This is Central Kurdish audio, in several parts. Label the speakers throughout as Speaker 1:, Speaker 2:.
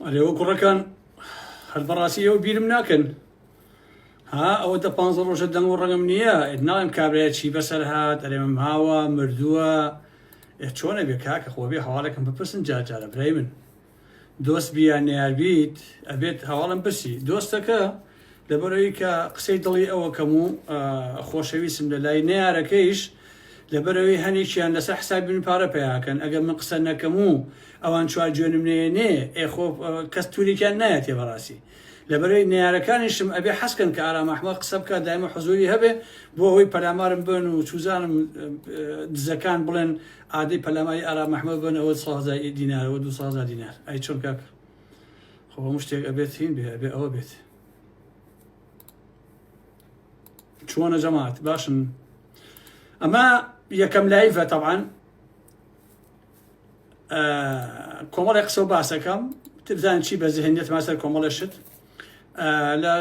Speaker 1: ئەرێوە کوڕەکان هەر بەڕاستی ئێوە بیرم ناکەن ها ئەوە دە پانزە ڕۆژە دەنگ و ڕەنگم نییە ناڵێم کابرایە چی بەسەر هات ئەرێمم هاوە مردووە ئێ چۆنە بێ کاکە خۆ بێ هەواڵێکم بپرسن جار جارە برای من دۆست بی یان نەیار بیت ئەبێت هەواڵم پرسی دۆستەکە لەبەرئەوەی کە قسەی دڵی ئەوەکەم و خۆشەویستم لە لای نەیارەکەیش لەبەرئەوەی هەنێکیان لەسەر حسابی من پارە پەیاکەن ئەگەر من قسە نەکەم و ئەوان چوار جوێنم نەیەنێ ئێ خۆ کەس تورێکیان نایەتێ بەڕاستی لەبەرئەوەی نەیارەکانیشم ئەبێ حەزکەن کە ئارام ئەحمەد قسە بکات دایمە حزوری هەبێ بۆ ئەوەی پەلامارم بن و چوزانم دزەکان بڵێن ئادەی پەلاماری ئارام ئەحمەد بن ئەوە سازا دینار ئەوە دو سازا دینار ئەی چۆن کاک خۆ هەموو شتێک ئەبێت هین بێ ئەبێ ئەوە بێت چۆنە جەماعەت باشن ئەمە یەکەم live ە تەبعەن کۆمەڵی قسە و باسەکەم تبزان چی بە زهنیەتما سەر کۆمەڵی شت لە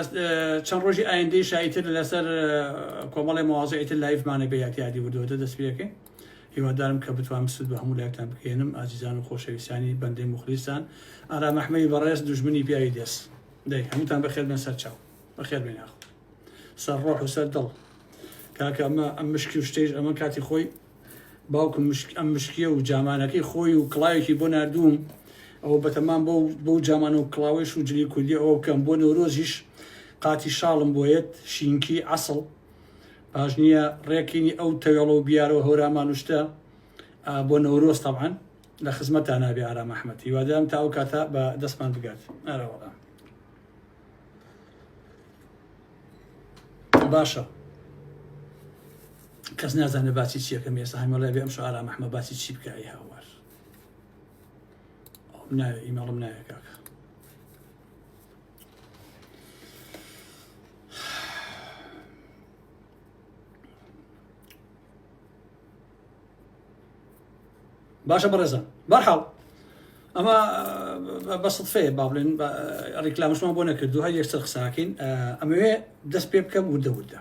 Speaker 1: چەند ڕۆژی ئایندەی شایتر لەسەر کۆمەڵی مواضعی تر live مانە بێ یادی وردەوە دەست پێەکەین هیوادارم کە بتوانم سود بە هەموو لایەکتان بگەیەنم ئازیزان و خۆشەویستانی بەندەی موخلیستان ئارام ئەحمەی بەڕێز دوژمنی پیاوی دێس دەی هەمووتان بەخێر بێن سەر چاو بەخێر بێن یاخۆ سەر ڕۆح و سەر دڵ کاکە ئەمە ئەم مشکی و شتەیش ئەمە کاتی خۆی باوکم مشک ئەم مشکیە و جامانەکەی خۆی و کڵاوێکی بۆ ناردووم ئەوە بەتەمان بۆ بەو جامان و کڵاوەیش و جلی کوردی ئەوە بکەم بۆ نەورۆزیش قاتی شاڵم بۆیەت شینکی عەسڵ باش نییە ڕێکینی ئەو تەوێڵە و بیارە و هەورامان و شتە بۆ نەورۆز تەبعەن لە خزمەتتا نابێ ئارام ئەحمەد هیوادارم تا ئەو کاتە بە دەستمان بگات ئارەوەڵا باشە کەس نازانێت باسی چیەکەم ئێستا هەمەڵێ بێ ئەم شو ئارام ئەحمەد باسی چی بکە ئەی هاوار ناوێ ئیمێڵم ناوێ کاکە باشە بەڕێزان بەرحاڵ ئەمە بە سەدفەیە با بڵێن ڕیکلامشمان بۆ نەکردو هەر یەکسەر قساکەین ئەمەوێ دەست پێ بکەم وردە وردە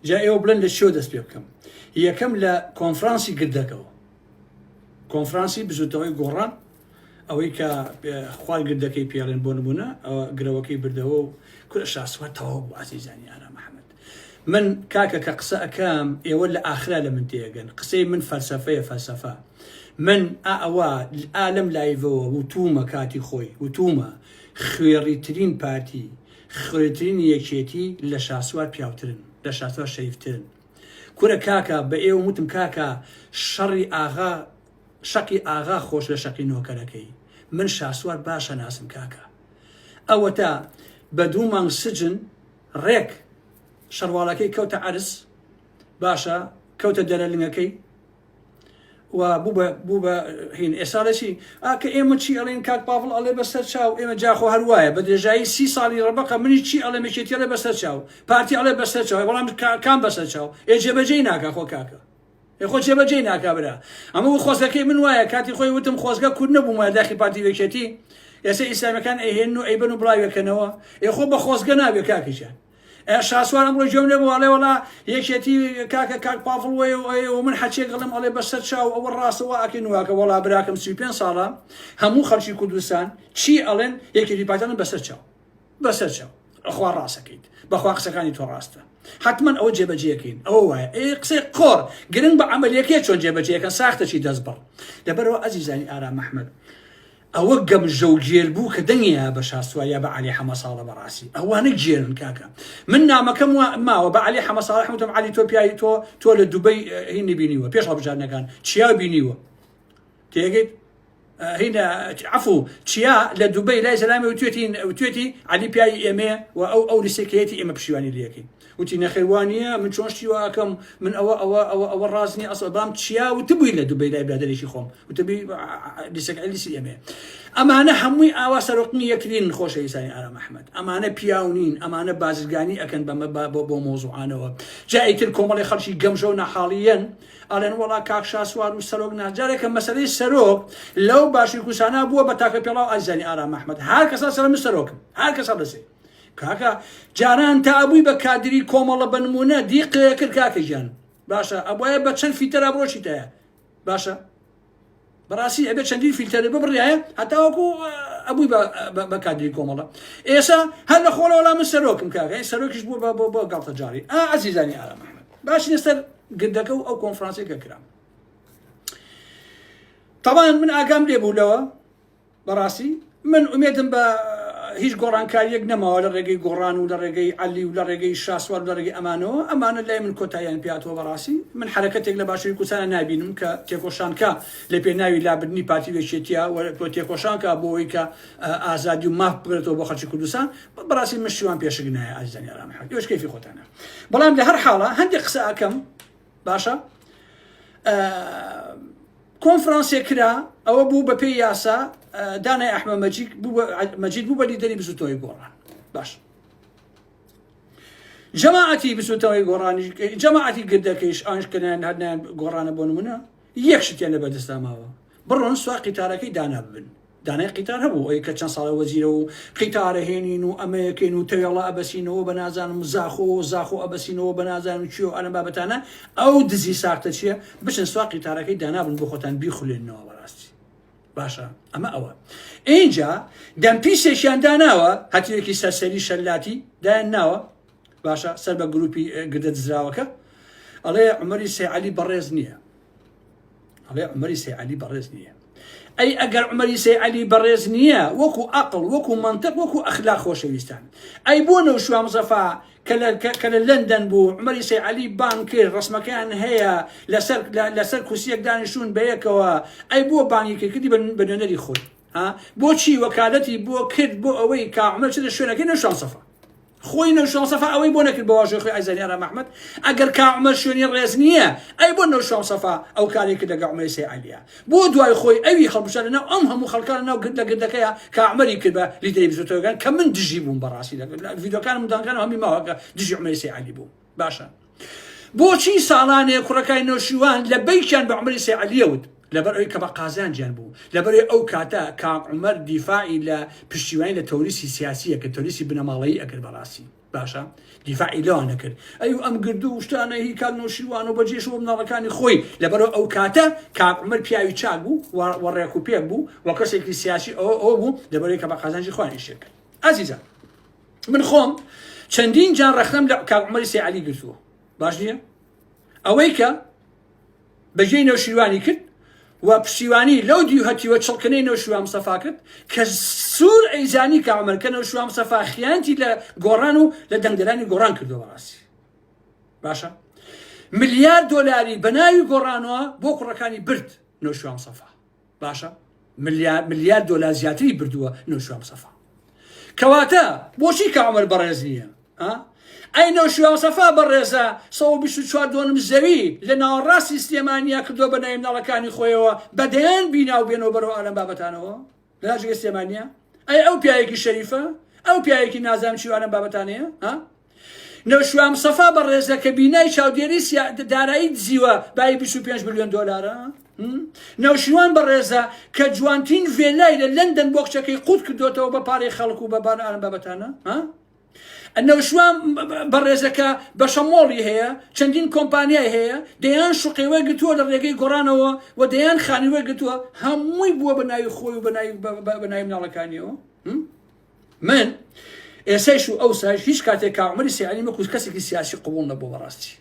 Speaker 1: جا ئێوە بڵێن لە چیەوە دەست پێ بکەم یەکەم لە کۆنفرانسی گردەکەەوە کۆنفرانسی بزوتەوەی گۆڕان ئەوەی کە خوار گردەکەی پێڵێن بۆ نمونە ئەوە گرەوەکەی بردەوە و کورە شاسوار تەواو بوو ئازیزانی ئارام ئەحمەد من کاکە کە قسە ئەکەم ئێوە لە ئاخرا لە من تێگەن قسەی من فەلسەفەیە فەلسەفە من ئا ئەوە ئا لەم live ەوە وتومە کاتی خۆی وتومە خوێڕیترین پارتی خوێترین یەکێتی لە شاسوار پیاوترن لە شاسوار شەریفترن کورە کاکە بە ئێوە وتم کاکە شەڕی ئاغا شەقی ئاغا خۆش لە شەقی نۆکەرەکەی من شاسوار باش ئەناسم کاکە ئەوەتا بە دوو مانگ سجن ڕێک شەرواڵەکەی کەوتە عەرز باشە کەوتە دەرە لنگەکەی و بوو بە بوو بە هین ئێستا لە چی ئا کە ئێمە چی ئەڵێن کاک پاڤڵ ئەڵێ بەسەر چاو ئێمە جاخۆ هەر وایە بە درێژایی سی ساڵی ڕەبەقە منی چی ئەڵێم یەکێتی ئەڵێ بەسەر چاو پارتی ئەڵێ بەسەر چاو بەڵام کام بەسەر چاو ئێ جێبەجێی ناکا خۆ کاکە ئێ خۆ جێبەجێی ناکا برا ئەمە و خۆزگەکەی من وایە کاتی خۆی وتم خۆزگە کورد نەبووم وایە داخی پارتی و یەکێتی ئێستا ئیسلامیەکان ئەیهێنن و ئەیبەن و بڵاویەکەنەوە ئێ خۆ بە خۆزگە نابێ کاکەجان ئێ شاسوار ئەمڕۆ گوێم لێ بوو ئەڵێ وەڵا یەکێتی کاکە کاک پاڤڵ وەیە و ئەیە و من حەچێک ئەڵێم ئەڵێ بەسەر چاو ئەوە ڕاستە وا ئەکەین واکە وەڵا براکەم 35 ساڵە هەموو خەڵکی کوردستان چی ئەڵێن یەکێتی پارتیان بەسەر چاو بەسەر چاو ئەخوا ڕاستەکەیت بەخوا قسەکانی تۆ ڕاستە حتمما ئەوە جێبەجێکەین ئەوە وایە ئێ قسەی قۆڕ گرنگ بە عملیەکەی چۆن جێبەجێەکەن ساختەچی دەستبڕ لەبەرەوە ئەزیزانی ئارام ئەحمەد ئەوە گەمژە و گێل بوو کە دەنگی یا بە شاسوار یا بە عەلی حەمە ساڵە بەڕاستی ئەوانە گێلن کاکە من نامەکەم وا ماوە بە عەلی حەمە ساڵح وتم عەلی تۆ پیاوی تۆ تۆ لە دوبەی هینی بینیوە پێش هەڵبژاردنەکان چیا بینیوە تێگەیت هینە عفو چیا لە دوبەی لای سەلامی وتوێتی وتوێتی عەلی پیاوی ئێمەیە و ئەو ئەو لیستێکەیەتی ئێمە پشیوانی لەکەین وتی نەخێر وا نییە من چۆن شتی وا ئەکەم من ئەوە ئەوە ئەوە ئەوە ڕاست نییە ئەسڵ بەڵام چیا وتبووی لە دوبەی لای برادەرێکی خۆم وتبی لیسەکە لیسی ئێمەیە ئەمانە هەمووی ئاوا سەرۆقنی یەکترین خۆشەویستانی ئارام ئەحمەد ئەمانە پیاو نین ئەمانە بازرگانی ئەکەن بەمە بۆ بۆ مۆزوعانەوە جا ئیتر کۆمەڵی خەڵکی گەمژە و ناحاڵیەن ئەڵێن وەڵا کاک شاسوار و سەرۆک ناجارێکە مەسەلەی سەرۆک لەو باشی کوسانە بووە بە تاکە پێڵاو ئازیزانی ئارام ئەحمەد هەر کەسا سەر من سەرۆکم هەر کەسا دەسێ کاکە جاران تا ئەبووی بە کادری کۆمەڵە بە نمونە دیقێ کرد کاکە گیان باشە ئەبوایە بە چەند فیتەرا بڕۆشیتایە باشە. بەڕاستی ئەبێ چەندین فیلتەرە ببڕایە هەتاوەکو ئەبووی بە کادری کۆمەڵە ئێسا هەر لە خۆڵە وەڵام من سەرۆکم کاکە سەرۆکیش بوو بە بۆ بۆ گاڵتەجاری ئا ئەزیزانی ئارام ئەحمەد باشینە سەر گردەکە و ئەو کۆنفرانسەی کە کرا تەبان من ئاگام لێ بوو لەوە بەڕاستی من ئومێدم بە هیچ گۆڕانکاریەک نەماوە لە ڕێگەی گۆڕان و لە ڕێگەی عەلی و لە ڕێگەی شاسوار و لە ڕێگەی ئەمانەوە ئەمانە لای من کۆتاییان پێهاتووە بەڕاستی من حەرەکەتێک لە باشوری کوردستانە نابینم کە تێکۆشان کا لە پێناوی لابردنی پارتی و یەکێتیە و تێکۆشان کا بۆ ئەوەی کە ئازادی و ماف بگرێتەوە بۆ خەڵکی کوردستان بەڕاستی من شتیوان پێشک نایە ئازیزانی ئارام حەق ئێوەش کەیفی خۆتانە بەڵام لە هەر حاڵە هەندێک قسە ئەکەم باشە کۆنفرانسێک کرا ئەوە بوو بە پێی یاسا دانای ئەحمە مەجید بوو مەجید بوو بە لیدەری بزوتنەوەی گۆڕان باش جەماعەتی بزوتنەوەی گۆڕانی جەماعەتی گردەکەیش ئەوانش کە نایان هەر نایان گۆڕانە بۆ نمونە یەک شتیان لە بەردەستا ماوە بڕۆن سوار قیتارەکەی دانا ببن دانای قیتار هەبوو ئەوی کە چەند ساڵە وەزیرە و قیتارە هێنین و ئەمەیەکەین و تەوێڵە ئەبەسینەوە بە نازانم زاخۆ و زاخۆ ئەبەسینەوە بە نازانم چی و ئەلەم بابەتانە ئەو دزی ساختە چییە بچن سوار قیتارەکەی دانابن بۆ خۆتان بیخولێنەوە بەڕاستی باشە ئەمە ئەوە ئینجا دەمپیسێکیان داناوە هەتیوێکی سەرسەری شەلاتی دایان ناوە باشە سەر بە گروپی گردە دزراوەکە ئەڵێ عمەری سێعالی بەڕێز نییە ئەڵێ عمەری سێعالی بەڕێز نییە ئەی ئەگەر عمەری سێعالی بەڕێز نییە وەکو ئەقل وەکو منطق وەکو ئەخلاق خۆشەویستان ئەی بۆ نەوشوام زەفا کە لە لەندەن بوو عومەری سەی عەلی بانگ کرد ڕەسمەکەیان هەیە لەسەر لەسەر کورسیەک دانیشتوون بەیەکەوە ئەی بۆ بانگی کرد کردی بە نوێنەری خۆی ها بۆچی وەکالەتی بۆ کرد بۆ ئەوەی کا عومەر چێتە شوێنەکەی نەوشان سەفا خۆی نەوشان سەفا ئەوەی بۆ نەکرد بە واژۆی خۆی ئایزانی ئارام ئەحمەد ئەگەر کا عومەر شوێنی ڕێز نییە ئەی بۆ نەوشان سەفا ئەو کارەی کرد لەگەڵ عومەری سەی عەلیە بۆ دوای خۆی ئەوی هەڵبژارد لەناو ئەم هەموو خەڵکە لەناو گرد لە گردەکەیا کە عومەری کرد بە لیدەری بزوتنەوەکان کە من دژی بووم بەڕاستی لە ڤیدیۆکانم دانکانم هەمی ماوە کە دژی عومەری سەی عەلی بووم باشە بۆچی ساڵانێ کوڕەکانی نەوشیروان لە بەیکیان بە عومەری سەی عەلیە وت لەبەر ئەوی کە بە قازانجیان بوو لەبەر ئەو کاتە کاک عومەر دیفاعی لە پشتیوانی لە تەوریسی سیاسیە کە تەوریسی بنەماڵەیی ئەکرد بەڕاستی باشە دیفاعی لەوان نەکرد ئەی ئەم گردو و شتانە هی کاک نەوشیروان و بەجێش و مناڵەکانی خۆی لەبەرەوە ئەو کاتە کاک عومەر پیاوی چاک بوو و ڕێک و پێک بوو و کەسێکی سیاسی ئەوە ئەو بوو لەبەرەوەی کە بە قازانجی خۆیان ئیشێ کرد ئازیزان من خۆم چەندین جار ڕەخنەم لە کاک عومەری سەی عەلی گرتووە باش نییە ئەوەی کە بەجێی نەوشیروانی کرد و پشتیوانی لەو دیو هەتیوە چڵکنەی نەوشیروان مستەفا کرد کە سوور ئەیزانی کە عومەر کە نەوشیروان مستەفا خیانەتی لە گۆڕان و لە دەنگدەرانی گۆڕان کردووە بەڕاستی باشە ملیار دۆلاری بە ناوی گۆڕانەوە بۆ کوڕەکانی برد نەوشیروان مستەفا باشە ملیار ملیار دۆلار زیاتری بردووە نەوشیروان مستەفا کەواتە بۆچی کە عومەر بەڕێز نییە ئەی نەوشیروان سەفا بەڕێزە 124 دۆنم زەوی لە ناوەڕاستی سلێمانیا کردووە بە ناوی مناڵەکانی خۆیەوە بە دەیان بینا و بێنەوە بەرەو ئالەم بابەتانەوە لە ناوچەکەی سلێمانیا ئەی ئەو پیاوێکی شەریفە ئەو پیاوێکی نازانم چی ئالەم بابەتانەیە ها نەوشیروان مستەفا بەڕێزە کە بینای چاودێری دارایی دزیوە بایی 25 ملیۆن دۆلارە نەوشیروان بەڕێزە کە جوانترین ڤێلای لە لەندەن بۆ کچەکەی قوت کردوتەوە بە پارەی خەڵک و بە بان ئالەم بابەتانە ها نەوشوان بەڕێزەکە بەشە مۆڵی هەیە چەندین کۆمپانیای هەیە دەیان شوقەی وەرگتووە لە ڕێگەی گۆڕانەوە و دەیان خانی وەرگتووە هەمووی بووە بە ناوی خۆی و بە ناوی مناڵەکانیەوە من ئێسایش و ئەوساش هیچ کاتێک کاعمەری سیانی وەکو کەسێکی سیاسی قبوڵ نەبوو بەڕاستی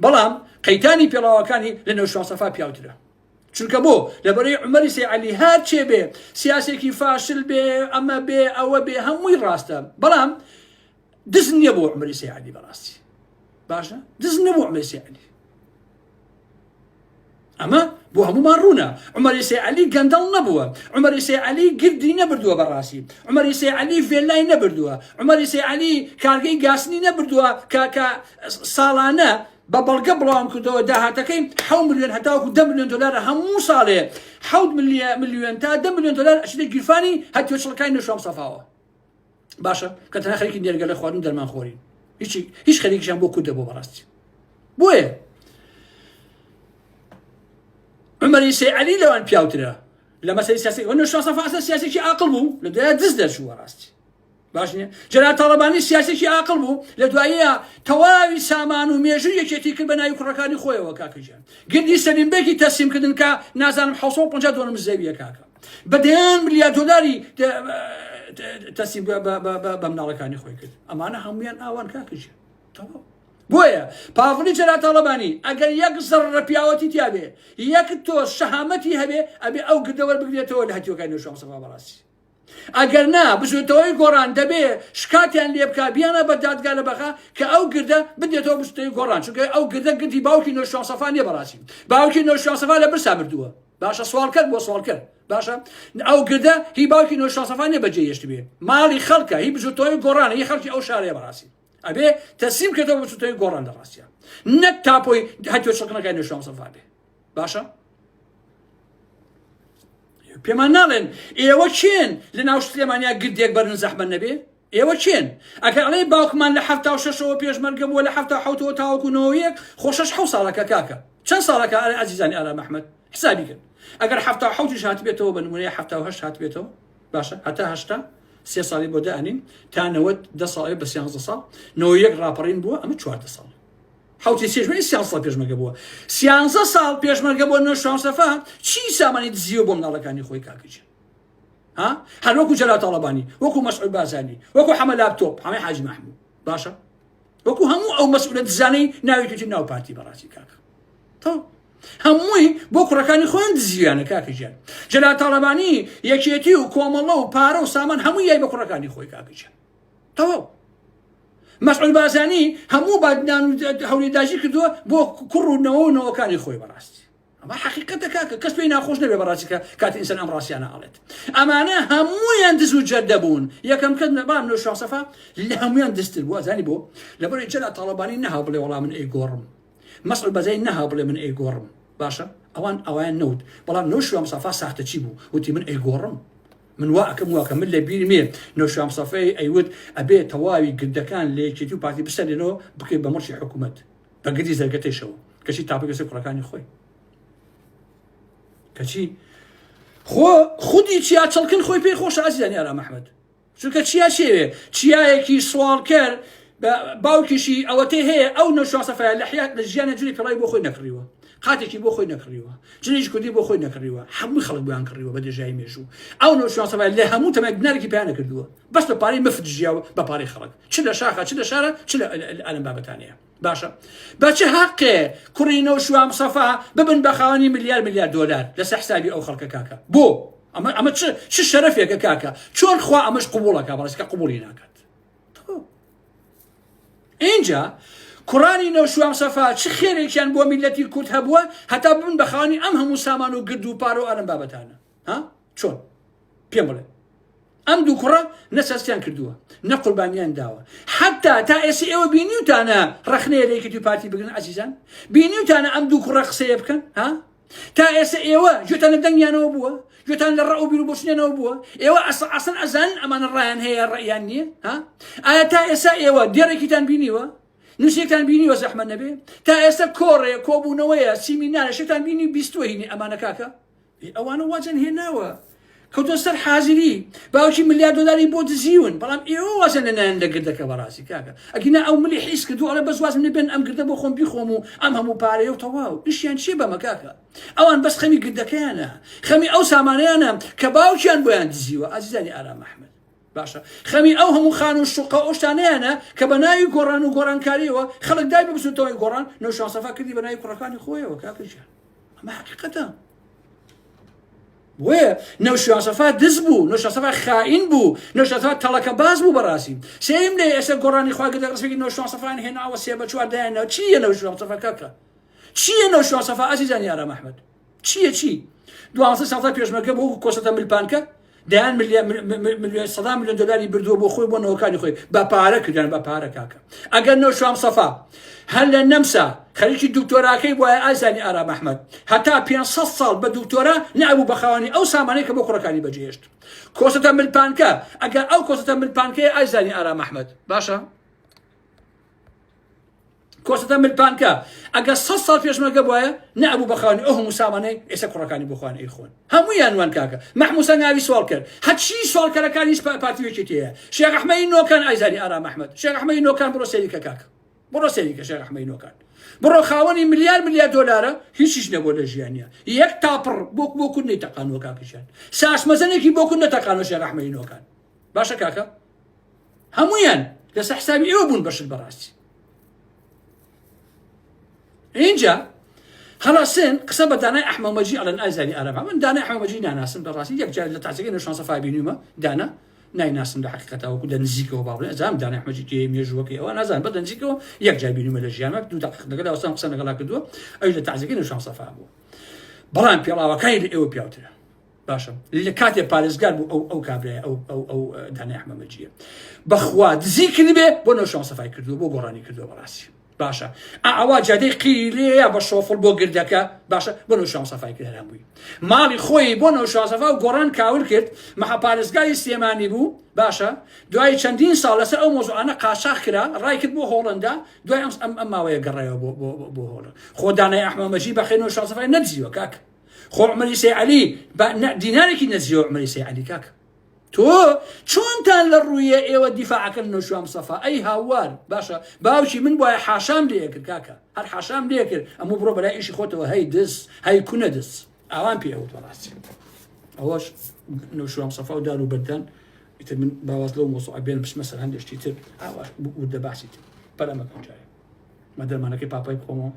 Speaker 1: بەڵام قەیتانی پێڵاوەکانی لە نەوشوان سەفا پیاوترە چونکە بۆ؟ لەبەرەی عومەری سەی عەلی هەر چێ بێ سیاسێکی فاشل بێ ئەمە بێ ئەوە بێ هەمووی ڕاستە بەڵام دز نییە بۆ عومەری سەی عەلی بەڕاستی باشە دز نەبوو عومەری سەی عەلی ئەمە بۆ هەمومان ڕوونە عمەری سەی عەلی گەندەڵ نەبووە عمەری سەی عەلی گردی نەبردووە بەڕاستی عمەری سەی عەلی ڤێلای نەبردووە عمەری سەی عەلی کارگەی گاسنی نەبردووە کە کە ساڵانە بە بەڵگە بڵاوم کردەوە داهاتەکەی حەو ملیۆن هەتاوەکو دە ملیۆن دۆلارە هەموو ساڵێ حەوت ملیۆن تا دە ملیۆن دۆلار ئەچێتە گیرفانی هەتیۆچڵەکانی نەوشیروان مستەفاوە باشە کە تەنها خەریکی نێرگەلە خواردن دەرمان خۆرین هیچی هیچ خەریکیان بۆ کوردە بۆ بەڕاستی بۆیە عمەری سەی عەلی لەوان پیاوترە لە مەسەری سیاسی وە نەوشیروان مستەفا ئەسڵ سیاسێکی عاقڵ بوو لە دوای دز دەرچوو بەڕاستی. باش نییە جەلال تاڵەبانی سیاسێکی ئاقڵ بوو لە دواییە تەواوی سامان و مێژوو یەکێتی کرد بە ناوی کوڕەکانی خۆیەوە کاکە گیان گردی سەلیم بێکی تەسلیم کردن کە نازانم 750 دۆنم زەویە کاکە بە دەیان ملیار دۆلاری تەسلیم بە مناڵەکانی خۆی کرد ئەمانە هەمویان ئاوان کاکە گیان تەواو بۆیە پاڤڵی جەلال تاڵەبانی ئەگەر یەک زەڕڕە پیاوەتی تیابێ یەک تۆز شەهامەتی هەبێ ئەبێ ئەو گردە وەربگرێتەوە لە هەتیوەکانی نەوشیروان مستەفا بەڕاستی ئەگەر نا بزوتەوەی گۆڕان دەبێ شکاتیان لێ بکا بیانە بە دادگا لە بەغا کە ئەو گردە بدێتەوە بزوتەوەی گۆڕان چونکە ئەو گردە گردی باوکی نەوشیروان مستەفا نییە بەڕاستی باوکی نەوشیروان مستەفا لە برسا مردووە باشە سواڵکەر بووە سواڵکەر باشە ئەو گردە هی باوکی نەوشیروان مستەفا نییە بەجێ هێشتبێ ماڵی خەڵکە هی بزوتەوەی گۆڕانە هی خەڵکی ئەو شارەیە بەڕاستی ئەبێ تەسلیم کردەوە بچوتەوەی گۆڕان لە ڕاستە نەک تاپۆی هەتیۆ چڵکنەکانی نەوشیروان مستەفا بێ باشە پێمان ناڵێن ئێوە چێن لە ناو سلێمانیا گردێک بەرن زەحمە نەبێ ئێوە چێن ئەگەر ئەڵێ باوکمان لە 76ەوە پێشمەرگە بووە لە 77ەوە تاوەکو 91 خۆ شەش حەوت ساڵەکە کاکە چەند ساڵەکە ئەرێ ئازیزانی ئارام ئەحمەد حسابی کرد ئەگەر 77یش هاتبێتەوە بە نمونەیە 78 هاتبێتەوە باشە هەتا 80 سێ ساڵی بۆ دانین تا 90 دە ساڵی بە 13 ساڵ 91 ڕاپەڕین بووە ئەمە 14 ساڵ حوتی سێ ژمێری سیانزە ساڵ پێشمەرگە بووە سیانزە ساڵ پێشمەرگە بۆ نەوشیروان مستەفا چی سامانی دزیوە بۆ مناڵەکانی خۆی کاکە گیان ها هەر وەکو جەلال تاڵەبانی وەکو مەسعود بارزانی وەکو حەمە لاپتۆپ حەمەی حاجی مەحموود باشە وەکو هەموو ئەو مەسئولە دزانەی ناوی توتی ناو پارتی بەڕاستی کاکە تۆ هەمووی بۆ کوڕەکانی خۆیان دزیویانە کاکە گیان جەلال تاڵەبانی یەکێتی و کۆمەڵە و پارە و سامان هەمووی یای بە کوڕەکانی خۆی کاکە گیان تەواو مەسعود بارزانی هەموو بادینان و هەولێر داگیر کردووە بۆ کوڕ و نەوە و نەوەکانی خۆی بەڕاستی ئەمە حەقیقەتە کاکە کەس پێی ناخۆش نەبێ بەڕاستی کە کاتی ئینسان ئەم ڕاستیانە ئەڵێت ئەمانە هەموویان دز و جەردە بوون یەکەم کەس بەڵام نەوشیروان مستەفا لە هەموویان دزتر بوو ئەزانی بۆ لەبەرئەوەی جەلال تاڵەبانی نەها بڵێ وەڵا من ئەیگۆڕم مەسعود بارزانی نەها بڵێ من ئەیگۆڕم باشە ئەوان ئەویان نەوت بەڵام نەوشیروان مستەفا ساختەچی بوو وتی من ئەیگۆڕم من وا ئەکەم وا ئەکەم من لە بیرمێ نەوشیروان مستەفای ئەیوت ئەبێ تەواوی گردەکان لە یەکێتی و پارتی بسەنێنەوە بکرێت بە موڵکی حکوومەت بە گردی زەرگەتەیشەوە کەچی تاپۆی کەسە کوڕەکانی خۆی کەچی خۆ خودی چیا چڵکن خۆی پێی خۆشە ئازیزانی ئارام ئەحمەد چونکە چیا چێوێ چیایەکی سواڵکەر باوکیشی ئەوەتەی هەیە ئەو نەوشیروان سەفایە لە حیات لە ژیانە جلی پێڵاوی بۆ خۆی نەکڕیوە قاتێکی بۆ خۆی نەکڕیوە جلێکی کوردی بۆ خۆی نەکڕیوە هەموو خەڵک بۆیان کڕیوە بە درێژایی مێژوو ئەو نەوشیروان سەفایە لە هەموو تەمای دینارێکی پیا نەکردووە بەس بە پارەی مفت ژیاوە بە پارەی خەڵک چ لە شاخە چ لە شارە چ لە ئەلم بابەتانەیە باشە بە چ حەقێ کوڕی نەوشیروان مستەفا ببن بە خاوەنی ملیار ملیار دۆلار لەسەر حسابی ئەو خەڵکە کاکە بۆ ئەمە ئەمە چ چ شەرەفێکە کاکە چۆن خوا ئەمەش قبوڵەکە بەڕێز کە قبوڵی ناکات ئینجا کوڕانی نەوشیروان مستەفا چ خێرێکیان بۆ میللەتی کورد هەبووە هەتا ببن بە خاوەنی ئەم هەموو سامان و گرد و پارە و ئالەم بابەتانە ها چۆن پێم بڵێ ئەم دوو کوڕە نە سەستیان کردووە نە قوربانیان داوە حتا تا ئێستا ئێوە بینیوتانە ڕەخنەیە لە یەکێتی پارتی بگرن عزیزان بینیوتانە ئەم دوو کوڕە قسەیە بکەن ها تا ئێستا ئێوە گوێتان لە دەنگیانەوە بووە؟ گوێتان لە ڕەئ و بیروبۆچونیانەوە بووە؟ ئێوە ئەسڵ ئەسڵەن ئەزانن ئەمانە ڕایان هەیە ڕەئیان نییە؟ ها؟ ئایا تا ئێستا ئێوە دێڕێکیتان بینیوە؟ نووسێکتان بینیوە زەحمەت نەبێ؟ تا ئێستا کۆڕێ کۆبوونەوەیە سیمینارە شتان بینی بیستوە هینی ئەمانە کاکە؟ ئەوانە وازیان هێناوە کەوتە سەر حازری باوکی ملیار دۆلاری بۆ دزیون بەڵام ئێوە وازیان لە نایەن لە گردەکە بەڕاستی کاکە ئەگینا ئەو ملی حیز کردو ئەڵێ بەس وازم لێ بێن ئەم گردە بۆ خۆم بیخۆم و ئەم هەموو پارەیە و تەواو ئیشیان چییە بەمە کاکە ئەوان بەس خەمی گردەکەیانە خەمی ئەو سامانەیانە کە باوکیان بۆیان دزیوە ئازیزانی ئارام ئەحمەد باشە خەمی ئەو هەموو خان و شوقە ئەو شتانەیانە کە بە ناوی گۆڕان و گۆڕانکاریەوە خەڵک دای ببسوتەوەی گۆڕان نەوشیروان سەفا کردی بە ناوی کوڕەکانی خۆیەوە کاکە گیان ئەمە حقیقەتە بۆیە نەوشیروان سەفا دز بوو نەوشیروان سەفا خائین بوو نەوشیروان سەفا تەڵەکە باز بوو بەڕاستی سێیم لێ ئێستا گۆڕانی خوا گردە ڕسمێکی نەوشیروان سەفایان هێناوە سێ بە چوار دایانەوە چییە نەوشیروان سەفا کاکە چییە نەوشیروان سەفا ئازیزانی ئارام ئەحمەد چییە چی 12 ساڵ پێشمەرگە بۆ کۆسەتە ملپانکە دەیان ملیۆن سەدان ملیۆن دۆلاری بردووە بۆ خۆی بۆ نەوەکانی خۆی بە پارە کردیان بە پارە کاکە ئەگەر نەوشیروان سەفا هەر لە نەمسا خەریکی دکتۆراکەی بوایە ئازانی ئارام ئەحمەد هەتا 500 ساڵ بە دکتۆرا نەبوو بە خاوەنی ئەو سامانەی کە بۆ کوڕەکانی بەجێهێشت کۆسەتە ملپانکە ئەگەر ئەو کۆسەتە ملپانکەیە ئازانی ئارام ئەحمەد باشە. کۆسرەتە ملپانکە ئەگەر سە ساڵ پێشمەرگە بوایە نەئەبوو بە خاوەنی ئەو هەموو سامانەی ئێستا کوڕەکانی بۆ خۆیان ئەیخۆن. هەموویان وان کاکە مەحموو سەنگاوی سواڵ کەر هەرچی سواڵکەرەکانیش پارتی و یەکێتیە شێخ ئەحمەی نۆکان ئایزانی ئارام ئەحمەد شێخ ئەحمەی نۆکان بڕۆ سەیری کە کاکە بڕۆ سەیری کە شێخ ئەحمەی نۆکان بڕۆ خاوەنی ملیار ملیار دۆلارە هیچیش نەبووە لە ژیانیا یەک تاپڕ بۆ بۆ کورد نەیتەقانوە کاکەشیان ساسمەزەنێکی بۆ کورد نەتەقانوە شێخ ئەحمەی نۆکان باشە کاکە هەمویان لەسەر حسابی ئێوە بوون بەشت بەڕاستی ئینجا هەڵەسن قسە بە دانای ئەحمە مەجی ئەڵێن ئازاری ئارام من دانای ئەحمە مەجی ناناسم بەڕاستی یەک جار لە تازەکەی نەشان سەفا بینیومە دانا نایناسم لە حقیقەتە وەکو لە نزیکەوە با بڵێ ئەزانم دانای ئەحمەجی کێ مێژووەکەی ئەوە نازانم بە نزیکەوە یەک جار بینیومە لە ژیانمە دوو دەقیقە لەگەڵ وەستام قسە لەگەڵا کردووە ئەویش لە تازەکەی نەشان سەفا بوو بەڵام پێڵاوەکانی لە ئێوە پیاوترە باشە لە کاتێ پارێزگار بوو ئەو ئەو کابرای ئەو ئەو ئەو دانای ئەحمە مەجیە بەخوا دزی کردبێ بۆ نەوشان سەفای کردووە بۆ گۆڕانی کردووە بەڕاستی باشە ئەوە جادەی قیری لێیە بە شۆفڵ بۆ گردەکە باشە بۆ نەوشان سەفای کرد هەرام بووی ماڵی خۆی بۆ نەوشان سەفا و گۆڕان کاول کرد مەحە پارێزگاری سلێمانی بوو باشە دوای چەندین ساڵ لەسەر ئەو مۆزوعانە قاچاخ کرا ڕای کرد بۆ هۆڵندا دوای ئەم ئەم ئەم ماوەیە گەڕایەوە بۆ بۆ بۆ هۆڵن خۆ دانای ئەحمە مەجی بەخێر نەوشان سەفای نەدزیوە کاک خۆ عومەری سەی عەلی بە دینارێکی نەزیەوە عومەری سەی عەلی کاک تۆ چۆنتان لە ڕوویە ئێوە دیفاعەکەن نەوشیروان مستەفا ئەی هاوار باشە باوکی من وایە حاشام لێ کرد کاکە هەر حاشام لێ کرد ئەموو بڕۆ بەلای ئیشی خۆتەوە هەی دز هەی کونە دز ئاوان پێ ئەوت بەڕاستی ئەوەش نەوشیروان مستەفا و دار و بەردان ئیتر من باواز لەو مۆزوعە بێن بچمە سەر هەندێک شتی تر ئاواش وردە باسی تر پەلەمەکەم جارێ مە دەرمانەکەی پاپای بخۆمەوە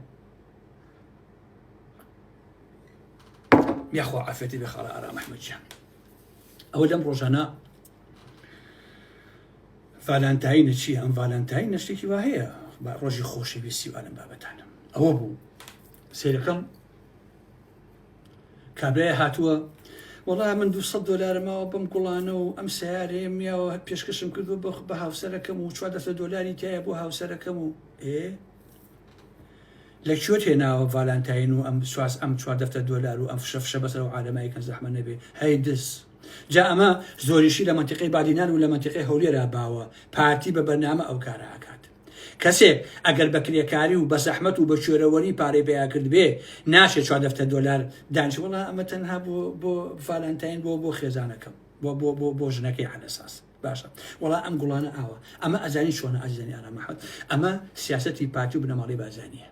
Speaker 1: یاخوا عافێتی بێ خاڵە ئارام ئەحمەد گیان ئەوە لەم ڕۆژانە ڤالانتاینە چییە ئەم ڤالانتاینە شتێکی وا هەیە بە ڕۆژی خۆشەویستی و ئەلم بابەتانە ئەوە بوو سێرەکەم کابرای هاتووە وەڵا من 200 دلار ماوە بەم گوڵانە و ئەم سیارەیە میاوە پێشکەشم کردو بە هاوسەرەکەم و چوار دەفتە دۆلاری تایە بۆ هاوسەرەکەم و ئێ لە کوێت هێناوە ڤالانتاین و ئەم سواس ئەم چوار دەفتەر دۆلار و ئەم فشە فشە بەسەر ئەو عالەمە ئەیکەن زەحمە نەبێ هەی دز جا ئەمە زۆریشی لە مەنتیقەی بادینان و لە مەنتیقەی هەولێرا باوە پارتی بە بەرنامە ئەو کارە ئەکات کەسێک ئەگەر بە کرێکاری و بە زەحمەت و بە کوێرەوەری پارەی پەیا کردبێ ناچێ چوار دەفتەر دۆلار دانیشێ وەڵا ئەمە تەنها بۆ بۆ ڤالانتاین بۆ بۆ خێزانەکەم بۆ بۆ بۆ بۆ ژنەکەی عەلەساس باشە وەڵا ئەم گوڵانە ئاوا ئەمە ئەزانی چۆنە ئازیزانی ئارام ئەحمەد ئەمە سیاسەتی پارتی و بنەماڵەی بارزانیە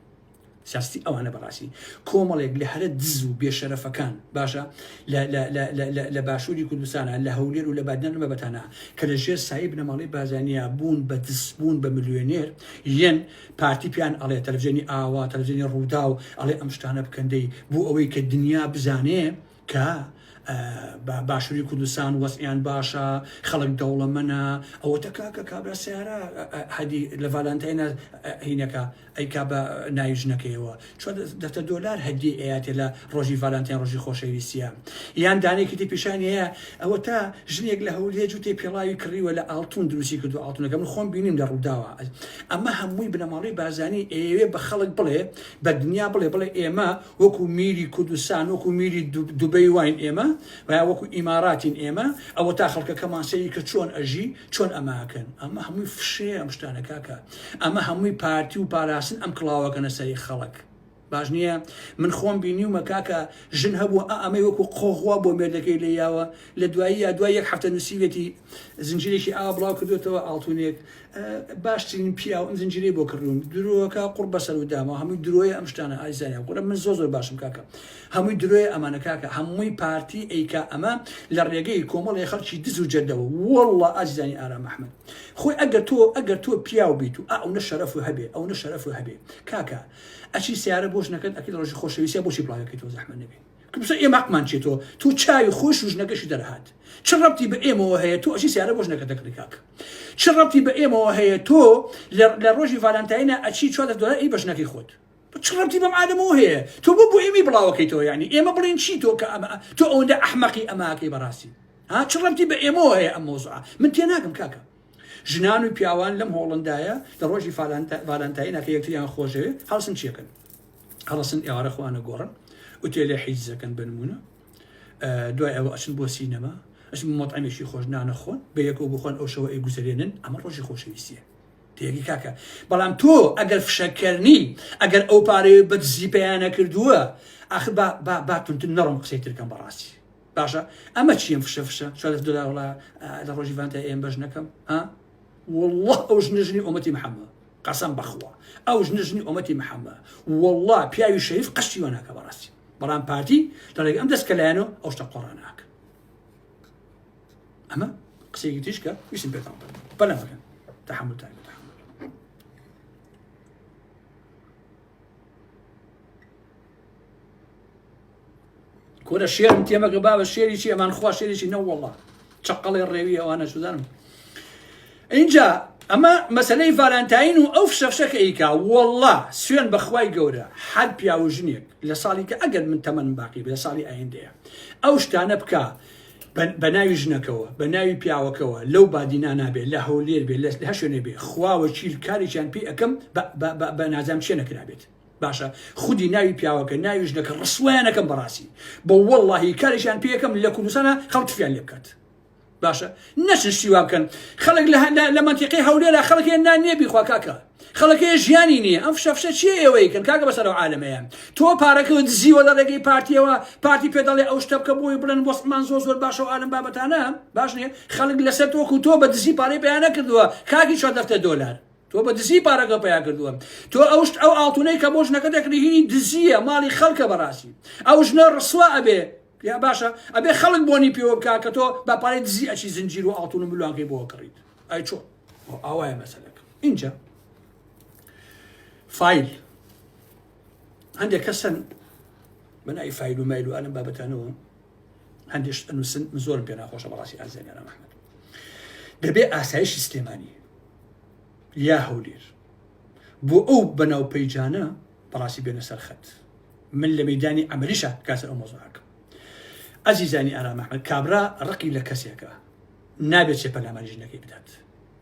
Speaker 1: سیاستی ئەوانە بەڕاستی کۆمەڵێک لە هەرە دز و بێشەرەفەکان باشە لە باشووری کوردستانە لە هەولێر و لە بادینان لە بەتانە کە لە ژێر سایی بنەماڵەی بارزانیە بوون بە دز بوون بە ملیۆنێر یەن پارتی پیان ئەڵێ تەلەفزیۆنی ئاوا تەلەفزیۆنی ڕووداو ئەڵێ ئەم شتانە بکەندەی بۆ ئەوەی کە دنیا بزانێ کە باشوری کوردستان وەزعیان باشە خەڵک دەوڵەمەنە ئەوەتە کاکە کابرا سیارە هەدی لە ڤالانتاینە هینەکە ئەیکا بە ناوی ژنەکەیەوە چۆن دەفتە دۆلار هەدی ئەیاتێ لە ڕۆژی ڤالانتاین ڕۆژی خۆشەویستیە یان دانێکی تر پیشانی هەیە ئەوە تا ژنێک لە هەولێر جووتێ پێڵاوی کڕیوە لە ئاڵتون دروستی کردو ئاڵتونەکە من خۆم بینیم لە ڕووداوە ئەمە هەمووی بنەماڵەی بارزانی ئەیەوێ بە خەڵک بڵێ بە دنیا بڵێ بڵێ ئێمە وەکو میری کوردستان وەکو میری دوبەی واین ئێمە و یا وەکو ئیماراتین ئێمە ئەوەتا خەڵکەکەمان سەیری کە چۆن ئەژی چۆن ئەمە ئەکەن ئەمە هەمووی فشەیە ئەم شتانە کاکە ئەمە هەمووی پارتی و پاراستن ئەم کڵاوەکەنە سەری خەڵک باش نییە من خۆم بینیومە کاکە ژن هەبوو ئە ئەمەی وەکو قۆغوا بۆ مێردەکەی لێیاوە لە دوایی یا دوای یەک هەفتە نووسیوێتی زنجیرێکی ئاوا بڵاو کردوێتەوە ئاڵتونێک باشترین پیاو ئەم زنجیرەی بۆ کڕیوم درۆکە قوڕ بەسەر و دامەوە هەمووی درۆیە ئەم شتانە ئایزانیان قورە من زۆر زۆر باشم کاکە هەمووی درۆیە ئەمانە کاکە هەمووی پارتی ئەیکا ئەمە لە ڕێگەی کۆمەڵی خەڵکی دز و جەردەوە واللە ئازیزانی ئارام ئەحمەد خۆی ئەگەر تۆ ئەگەر تۆ پیاو بیت و ئەو نە شەرەف و هەبێ ئەو نە شەرەف و هەبێ کاکە ئەچی سیارە بۆ ژنەکەت ئەکەی لە ڕۆژی خۆشەویستیا بۆچی بڵاوەکەیتەوە زەحمەت نەبێ کبسە ئێمە حەقمان چیە تۆ تۆ چاوی خۆش و ژنەکەشی دەرهات چ ڕەبتی بە ئێمەوە هەیە تۆ ئەچی سیارە بۆ ژنەکە دەکڕی کاک چ ڕەبتی بە ئێمەوە هەیە تۆ لە ڕۆژی ڤالانتاینە ئەچی 4 دۆلار ئەی بە ژنەکەی خۆت چ ڕەبتی بەم عالەمەوە هەیە تۆ بۆ بۆ ئێمەی بڵاوەکەیتەوە یعنی ئێمە بڵێن چی تۆ کە ئەمە تۆ ئەوەندە ئەحمەقی ئەماکەی بەڕاستی ها چ ڕەبتی بە ئێمەوە هەیە ئەم مۆزوعە من تێناگەم کاکە ژنان و پیاوان لەم هۆڵندایە لە ڕۆژی ڤالانتاینە کە یەکتریان خۆشەوێ هەڵسن چیەکەن هەڵەسن ئێوارە خۆیان ئەگۆڕن ئوتێلێ حیجز ئەکەن بە نمونە دوای ئەوە ئەچن بۆ سینەما ئەچن بۆ مەطعەمێکی خۆش نانە خۆن بە یەکەوە بخۆن ئەو شەوە ئەیگوزەرێنن ئەمە ڕۆژی خۆشەویستیە. تێگی کاکە بەڵام تۆ ئەگەر فشەکەرنی ئەگەر ئەو پارەیە بە دزی پەیا نەکردووە ئاخر با با با تونتر نەڕۆم قسەی ترکەم بەڕاستی باشە ئەمە چیم فشە فشە 4 دلار وڵا لە ڕۆژی ڤانتا ئێم بەش نەکەم ها والله ئەو ژنە ژنی ئۆمەتی محەممە قەسەم بەخوا ئەو ژنە ژنی ئۆمەتی محەممە والله پیاوی شەریف قەشتی وە ناکە بەڕاستی بەڵام پارتی لە ڕێگە ئەم دەستکەلایەنەوە ئەو شتە قۆڕا ناکە ئەمە قسەیەکی تیشکە ویستم پێتان بڵێم پەلە مەکەن تەحەمولتان بێ تەحەمول. کورە شێرم تێمەکە بابە شێری چی ئەمان خوا شێرێکی نەوەڵا چەقەڵێ ڕێوی ئەوانە چزانم اینجا ئەمە مەسلەی ڤالانتاین و ئەو فشەفشەکە ئیکا وەڵا سوێن بەخوای گەورە هەر پیاو و ژنێک لە ساڵی کە ئەگەر من تەمەنم باقی بێ لە ساڵی ئایندەیە ئەو شتانە بکە بە ناوی ژنەکەوە بە ناوی پیاوەکەوە لەو بادینانا بێ لە هەولێر بێ لە هەر شوێنێ بێ خوا وەکیل کارێکیان پێ ئەکەم بە نازانم چێ نەکرابێت باشە خودی ناوی پیاوەکە ناوی ژنەکە ڕسوایان ئەکەم بەڕاستی بە وەڵڵاهی کارێکیان پێ ئەکەم لە کوردستانە خەڵک تفیان لێ بکات باشە نەچن شتی وا بکەن خەڵک لە مەنتیقەی هەولێرا خەڵک هەیە نان نییە بیخوا کاکە خەڵک هەیە ژیانی نییە ئەم فشە فشە چییە ئێوەی کەن کاکە بەسەر ئەو عالەمەیە تۆ پارەکە دزیوە لە ڕێگەی پارتیەوە پارتی پێ دەڵێ ئەو شتە بکە بۆی بڵێن وەسمان زۆر زۆر باشە و ئالم بابەتانە باش نییە خەڵک لەسەر تۆک و تۆ بە دزی پارەی پەیا نەکردووە کاکی چوار دەفتەر دۆلار تۆ بە دزی پارەکە پەیا کردووە تۆ ئەو شت ئەو ئاڵتونەی کە بۆ ژنەکە دەکڕی هینی دزییە ماڵی خەڵکە بەڕاستی ئەو ژنە ڕسوا ئەبێ یا باشە ئەبێ خەڵک بۆنی پێوە بکا کە تۆ بە پارەی دزی ئەچی زنجیر و ئاڵتون و ملوانکەی بۆ کڕیت ئەی چۆن ئاوایە مەسەلەکە اینجا فایل هەندێک کەسن بەناوی فایل و مایل و ئەلم بابەتانەوە هەندێک شت ئەنووسن من زۆرم پێ ناخۆشە بەڕاستی ئازیزانی ئارام ئەحمەد دەبێ ئاسایشی سلێمانی یا هەولێر بۆ ئەو بەناو پەیجانە بەڕاستی بێنە سەر خەت من لە مەدانی ئەمریشا کاسە ئەو مۆزوعەکەم ئەزیزانی ئارام ئەحمەد کابرا ڕقی لە کەسێکە نابێت چێ پەلاماری ژنەکەی بدات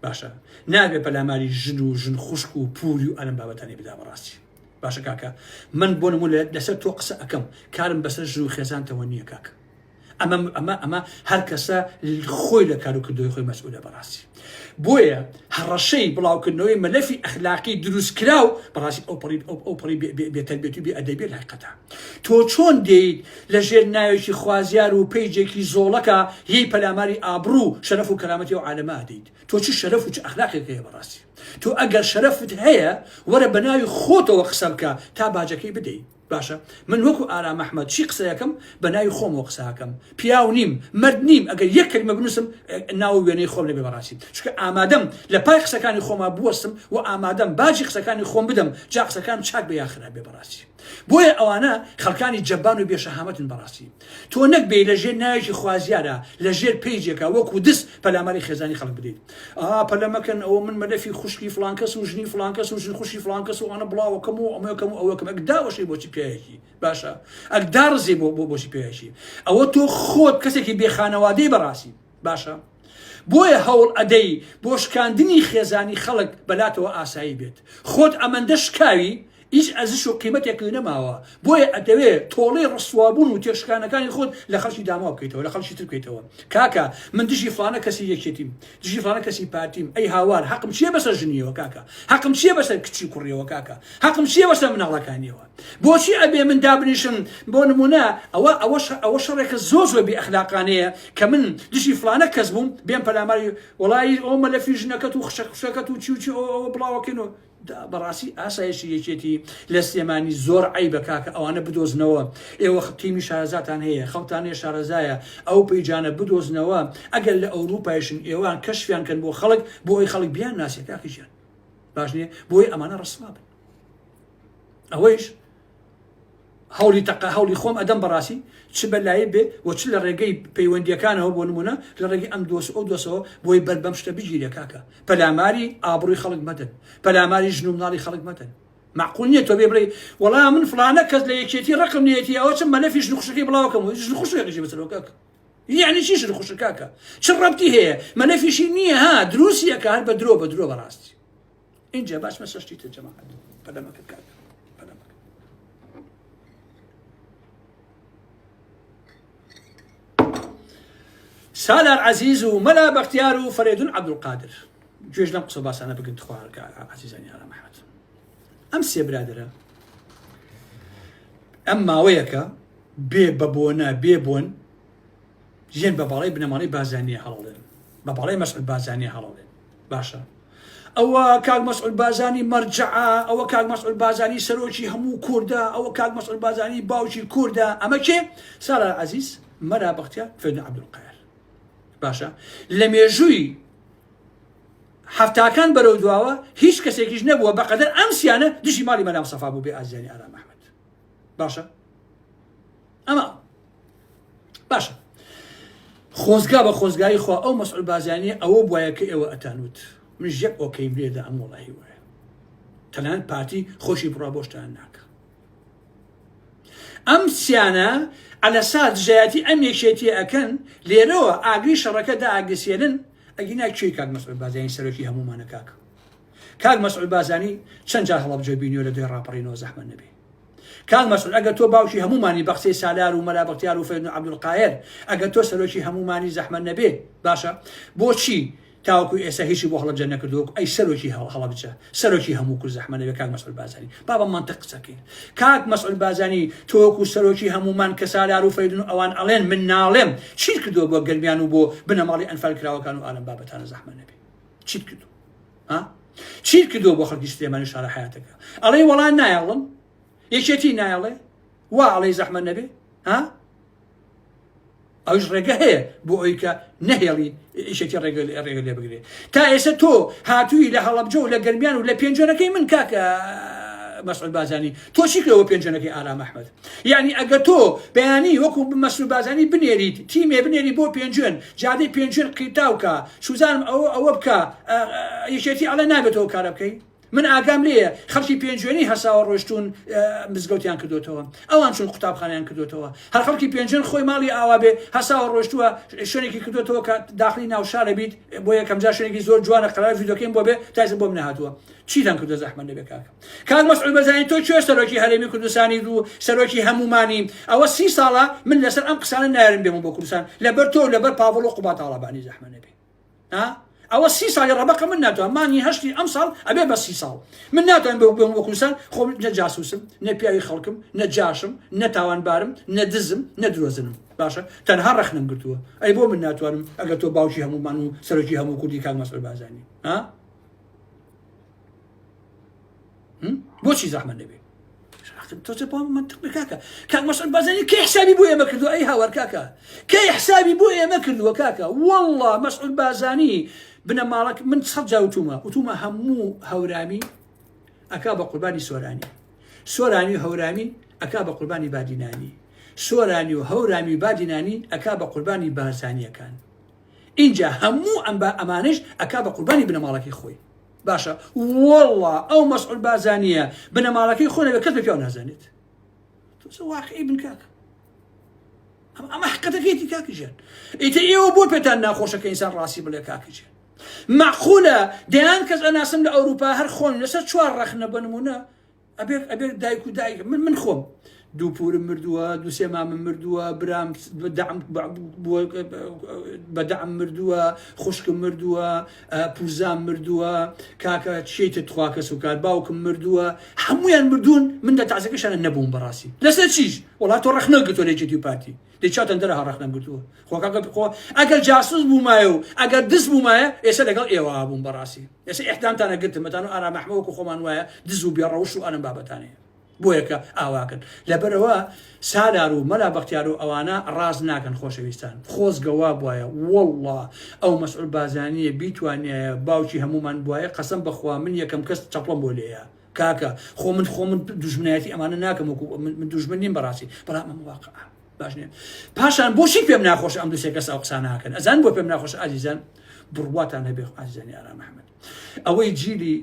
Speaker 1: باشە نابێ پەلاماری ژن و ژن خوشک و پوری و ئەلم بابەتانی بدا بەڕاستی باشە کاکە من بۆ نمونە لەسەر تۆ قسە ئەکەم کارم بەسەر ژن و خێزانتەوە نییە کاکە ئەمە ئەمە ئەمە هەر کەسە خۆی لە کار و کردەوەی خۆی مەسئولە بەڕاستی بۆیە هەڕەشەی بڵاوکردنەوەی مەلەفی ئەخلاقی دروستکراو بەڕاستی ئەو پەڕی ئەو پەڕی بێتەربێت و بێ ئەدەبی لایقەتە تۆ چۆن دێیت لە ژێر ناوێکی خوازیار و پەیجێکی زۆڵەکە یەی پەلاماری ئابڕوو شەرەف و کەرامەتی ئەو عالەمە ئەدەیت تۆ چ شەرەف و چ ئەخلاقێک هەیە بەڕاستی تۆ ئەگەر شەرەفت هەیە وەرە بە ناوی خۆتەوە قسە بکە تا باجەکەی بدەیت باشە من وەکو ئارام ئەحمەد چی قسەیەکەم بە ناوی خۆمەوە قسەکەم پیاو نیم مەرد نیم ئەگەر یەک کەلیمە بنووسم ناو وێنەی خۆم نەبێ بەڕاستی چونکە ئامادەم لە پای قسەکانی خۆما بوەستم و ئامادەم باجی قسەکانی خۆم بدەم جا قسەکانم چاک بێ یا خراپ بێ بەڕاستی بۆیە ئەوانە خەڵکانی جەبان و بێشەهامەتن بەڕاستی تۆ نەک بێی لە ژێر ناوێکی خوازیارە لە ژێر پەیجێکا وەکو دز پەلاماری خێزانی خەڵک بدەیت ئا پەلە مەکەن ئەوە من مەلەفی خوشکی فڵان کەس و ژنی فڵان کەس و ژن خوشکی فڵان کەس و ئەوانە بڵاوەکەم و ئەمەکەم و ئەوەکەم ئەک داوەشەی بۆچی پیاوێکی باشە ئەک داڕزێ بۆ بۆ بۆچی پیاوێکی ئەوە تۆ خۆت کەسێکی بێخانەوادەی بەڕاستی باشە بۆیە هەوڵ ئەدەی بۆ شکاندنی خێزانی خەڵک بەلاتەوە ئاسایی بێت خۆت ئەمەندە شکاوی هیچ ئەرزش و قیمەتێکت نەماوە بۆیە ئەتەوێ تۆڵەی ڕسوابوون و تێکشکانەکانی خۆت لە خەڵکی داماو بکەیتەوە لە خەڵکی تر بکەیتەوە کاکە من دژی فڵانە کەسی یەکێتیم دژی فڵانە کەسی پارتیم ئەی هاوار حەقم چییە بەسەر ژنیەوە کاکە حەقم چییە بەسەر کچی کوڕیەوە کاکە حەقم چییە بەسەر مناڵەکانیەوە بۆچی ئەبێ من دابنیشم بۆ نمونە ئەوە ئەوە ئەوە شەڕێکە زۆر زۆر بێ ئەخلاقانەیە کە من دژی فڵانە کەس بووم بێم پەلاماری وەڵایی ئەو مەلەفی ژنەکەت و خشەک خوشەکەت و چی و چی ئەوە بڵاوەکەین و بەڕاستی ئاسایشی یەکێتی لە سلێمانی زۆر عەیبە کاکە ئەوانە بدۆزنەوە ئێوە تیمی شارەزاتان هەیە خەڵتان هەیە شارەزایە ئەو پەیجانە بدۆزنەوە ئەگەر لە ئەوروپایشن ئێوان کەشفیان کەن بۆ خەڵک بۆ ئەوی خەڵک بیان ناسێ کاکە گیان باش نییە بۆیە ئەمانە ڕسوا بن ئەوەیش هەوڵی تەقە هەوڵی خۆم ئەدەم بەڕاستی چ بە لایڤ بێ و چ لە ڕێگەی پەیوەندیەکانەوە بۆ نمونە لە ڕێگەی ئەم دۆس ئەو دۆسەوە بۆی بەر بەم شتە بگیرێ کاکە پەلاماری ئابڕووی خەڵک مەدەن پەلاماری ژن و مناڵی خەڵک مەدەن معقول نییە تۆ بێ بڵێ وەڵا من فڵانە کەس لە یەکێتی ڕقم لێتی ئەوە چم مەلەفی ژن خوشەکەی بڵاوکەم و ژن خوشەکەشی بەسەرەوە کاکە یعنی چی ژن خوشە کاکە چ ڕەبتی هەیە مەلەفیشی نییە ها دروستیەکە هەر بە درۆ بە درۆ بەڕاستی ئینجا باشمە سەر شتی تر جەماعەت پەلەمەکە کاکە پەلەمەکە سالار عەزیز و مەلا بەختیار و فەرێدون عەبدولقادر. گوێش لەم قسە باسانە بگرن تخوا عزیزانی ئارام ئەحمەد ئەم سێ برادەرە ئەم ماوەیەکە بێ بە بۆنە بێ بۆن ژێن بە باڵی بنەماڵەی بازانیە هەڵڵێن بە باڵی مەسعود بازانیە هەڵڵێن باشە ئەوە کاک مەسعود بازانی مەرجعە ئەوە کاک مەسعود بازانی سەرۆکی هەموو کوردە ئەوە کاک مەسعود بازانی باوکی کوردە ئەمە کێ سارا عزیز مەلا بەختیار فێدن عەبدولقاهر باشە لە مێژووی حەفتاکان بەرەو دواوە هیچ کەسێکیش نەبووە بەقەدەر ئەم سیانە دژی ماڵی مەلام سەفا بوو بێ ئازیانی ئارام ئەحمەد باشە ئەمە باشە خۆزگا بە خۆزگایی خوا ئەو مەسعود بازیانی ئەوە بواە کە ئێوە ئەتانوت من یەک ئۆکەیم لێدا ئەم وڵی وایە تەنان پارتی خۆشی بڕا بۆشتان ناکە ئەم سیانە عەلەسا دژایەتی ئەم یەکێتیە ئەکەن لێرەوە ئاگری شەڕەکە دائەگرسێنن ئەگینا کێی کاک مەسعود بارزانی سەرۆکی هەموومانە کاک کاک مەسعود بارزانی چەند جار هەڵەبجەی بینیوە لە دوای ڕاپەڕینەوە زەحمەت نەبێ کاک مەسعود ئەگەر تۆ باوکی هەموومانی بە قسەی سالار و مەلا بەختیار و فەیدون عەبدولقاهر ئەگەر تۆ سەرۆکی هەموومانی زەحمەت نەبێ باشە بۆچی تاوەکو ئێستا هیچی بۆ هەڵەبجە نەکردووە ئەی سەرۆکی هەڵەبجە سەرۆکی هەموو کورد زەحمەت نەبێ کاک مەسعود بارزانی با بە مەنتق قسە کەین کاک مەسعود بارزانی تۆ وەکو سەرۆکی هەموومان کە سالار و فەیدون و ئەوان ئەڵێن من ناڵێم چیت کردووە بۆ گەرمیان و بۆ بنەماڵی ئەنفال کراوەکان و ئالەم بابەتانە زەحمەت نەبێ چیت کردووە ها چیت کردووە بۆ خەڵکی سلێمانی و شارە حیاتەکە ئەڵێ وەڵا نایەڵم یەکێتی نایەڵێ وا ئەڵێ زەحمەت نەبێ ها ئەویش ڕێگە هەیە بۆ ئەوی کە نەهێڵی ئیشێکی ڕێگە ڕێگە لێ بگرێ تا ئێستا تۆ هاتووی لە هەڵەبجە و لە گەرمیان و لە پێنجوێنەکەی من کاکە مەسعود بازانی تۆ چی کردەوە پێنجوێنەکەی ئارام ئەحمەد یعنی ئەگەر تۆ بەیانی وەکو مەسعود بازانی بنێریت تیمێ بنێری بۆ پێنجوێن جادەی پێنجوێن قیتاوکە سوزانم ئەوە ئەوە بکە یەکێتی ئەڵێ نابێتەوە کارە بکەی من ئاگام لێیە خەڵکی پێنجوێنی هەساوە ڕۆشتوون مزگەوتیان کردوتەوە ئەوان چون قوتابخانیان کردوتەوە هەر خەڵکی پێنجوێن خۆی ماڵی ئاوا بێ هەساوە ڕۆشتووە شوێنێکی کردوتەوە کە داخلی ناوشارە بیت بۆ یەکەم جار شوێنێکی زۆر جوانە قەرار ڤیدیۆکەیم بۆ بێ تایسە بۆم نەهاتووە چیتان کردو زەحمەت نەبێ کاکە کاک مەسعود بەزانی تۆ کوێ سەرۆکی هەرێمی کوردستانی و سەرۆکی هەمومانی ئەوە سی ساڵە من لەسەر ئەم قسانە نارم بێمە بۆ کوردستان لەبەر تۆ لەبەر پاڤڵ و قوباد تاڵەبانی زەحمەت نەبێ ها ئەوە سی ساڵی ڕەبەقە من ناتوان مانگی هەشتی ئەم ساڵ ئەبێ بە سی ساڵ من ناتوانم بۆ بێم بۆ کوردستان خۆ نە جاسوسم نە پیاوی خەڵکم نە جاشم نە تاوانبارم نە دزم نە درۆزنم باشە تەنها ڕەخنەم گرتووە ئەی بۆ من ناتوانم ئەگەر تۆ باوکی هەموومان و سەرۆکی هەموو کوردی کاک مەسعود بارزانی ها بۆچی زەحمەت نەبێ تۆ چ بۆ منطق بێ کاکە کاک مەسعود بارزانی کەی حسابی بۆ ئێمە کردووە ئەی هاوار کاکە کەی حسابی بۆ ئێمە کردووە کاکە والله مەسعود بارزانی بنەماڵەک من سەد جار وتومە وتومە هەموو هەورامی ئەکا بە قوربانی سۆرانی سۆرانی و هەورامی ئەکا بە قوربانی بادینانی سۆرانی و هەورامی و بادینانی ئەکا بە قوربانی بارزانیەکان ئینجا هەموو ئەم با ئەمانەش ئەکا بە قوربانی بنەماڵەکەی خۆی باشە واللە ئەو مەسعود بارزانیە بنەماڵەکەی خۆ نەبێ کەس بە پیاو نازانێت تۆ واقعی بن کاک ئەمە حقەتەکەیتی کاکی ژیان ئیتر ئێوە بۆ پێتان ناخۆشە کە ئینسان ڕاستی بڵێ کاکی ژیان معقولە دەیان کەس ئەناسم لە ئەوروپا هەر خۆن لەسەر چوار ڕەخنە بە نمونە ئەبێت ئەبێت دایک و دایک من من خۆم دوو پورم مردووە دوو سێ مامم مردووە برام دەعم بە دەعم مردووە خوشکم مردووە پورزام مردووە کاکە چیتە تخوا کەس و کار باوکم مردووە هەمویان مردوون من لە تازەکەشانە نەبووم بەڕاستی لەسەر چیش وڵات تۆ ڕەخنە گرتووە لە یەکێتی و پارتی دەی چاوتان دەرەها ڕەخنەم گرتووە خۆ کاکە خۆ ئەگەر جاسوس بوومایە و ئەگەر دز بوومایە ئێستا لەگەڵ ئێوە بووم بەڕاستی ئێستا ئیحدامتان ئەگرتم ئەتان و ئارام ئەحمە وەکو خۆمان وایە دز و بێڕەوش و ئەنم بابەتانەیە بۆیە کە ئاواکەن لەبەرەوە سالار و مەلا بەختیار و ئەوانە ڕاست ناکەن خۆشەویستان خۆزگە وا بوایە واللە ئەو مەسعود بازانیە بیتوانیایە باوکی هەمومان بوایە قەسەم بەخوا من یەکەم کەس چەپڵەم بۆ لێیە کاکە خۆ من خۆ من دوژمنایەتی ئەمانە ناکەم وەکو من دوژمن نیم بەڕاستی بەڵام ئەمە واقع باش نییە پاشان بۆچی پێم ناخۆش ئەم دوسێ کەس ئەو قسانە ناکەن ئەزان بۆ پێم ناخۆش ئازیزان بڕواتان هەبێ ئازیزانی ئارام ئەحمەد ئەوەی جیلی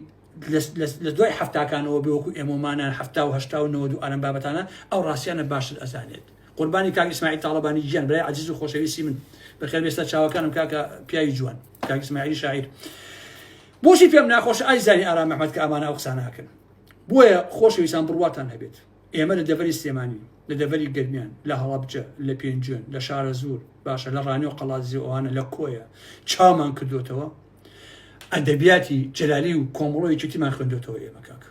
Speaker 1: لە دوای هەفتاکانەوە بێ وەکو ئێمەمانان 70 و 90 و ئارام بابەتانە ئەو ڕاستیانە باشتر ئەزانێت قوربانی کاک ئیسماعیل تاڵەبانی گیان برای عەزیز و خۆشەویستی من بەخێر بێستا چاوەکانم کاکە پیاوی جوان کاک ئیسماعیلی شاعیر بۆچی پێم ناخۆش ئایزانی ئارام ئەحمەد کە ئەمانە ئەو قسانە ئەکەن بۆیە خۆشەویستان بڕواتان هەبێت ئێمە لە دەڤەری سلێمانی لە دەڤەری گەرمیان لە هەڵەبجە لە پێنجوێن لە شارەزوور باشە لە ڕانیە و قەڵادزی و ئەوانە لە کۆیە چاومان کردوتەوە. ئەدەبیاتی جەلالی و کۆمەڵۆ یەکێتیمان خوێندۆتەوە ئێمە کاک